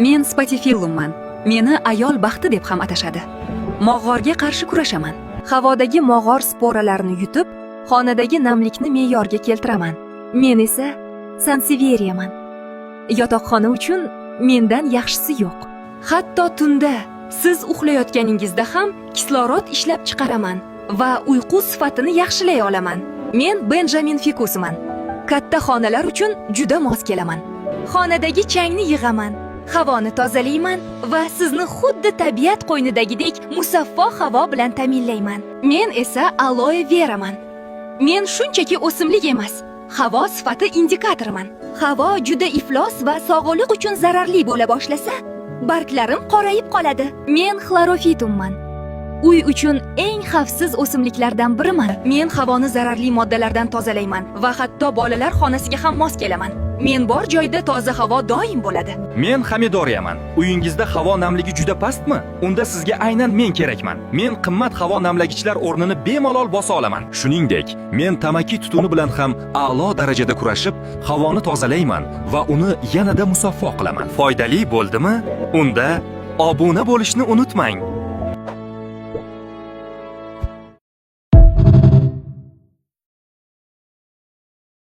Men Spatifillumman. Meni ayol baxti deb ham atashadi. Mog'orga qarshi kurashaman. Havodagi mog'or sporalarini yutib, xonadagi namlikni me'yorga keltiraman. Men esa Sanseveriyaman. Yotoqxona uchun mendan yaxshisi yo'q. Hatto tunda siz uxlayotganingizda ham kislorod ishlab chiqaraman va uyqu sifatini yaxshilay olaman. Men Benjamin Fikusman. Katta xonalar uchun juda mos kelaman. Xonadagi changni yig'aman, havoni tozalayman va sizni xuddi tabiat qo'ynidagidek musaffo havo bilan ta'minlayman. Men esa aloe veraman. Men shunchaki o'simlik emas, havo sifati indikatoriman. Havo juda iflos va sog'liq uchun zararli bo'la boshlasa, barglarim qorayib qoladi. Men xlorofitumman. Uy uchun eng xavfsiz o'simliklardan biriman. Men havoni zararli moddalardan tozalayman va hatto bolalar xonasiga ham mos kelaman. Men bor joyda toza havo doim bo'ladi. Men Xamidoriyaman. Uyingizda havo namligi juda pastmi? Unda sizga aynan men kerakman. Men qimmat havo namlagichlar o'rnini bemalol bosa olaman. Shuningdek, men tamaki tutuni bilan ham a'lo darajada kurashib, havoni tozalayman va uni yanada musaffo qilaman. Foydali bo'ldimi? Unda obuna bo'lishni unutmang.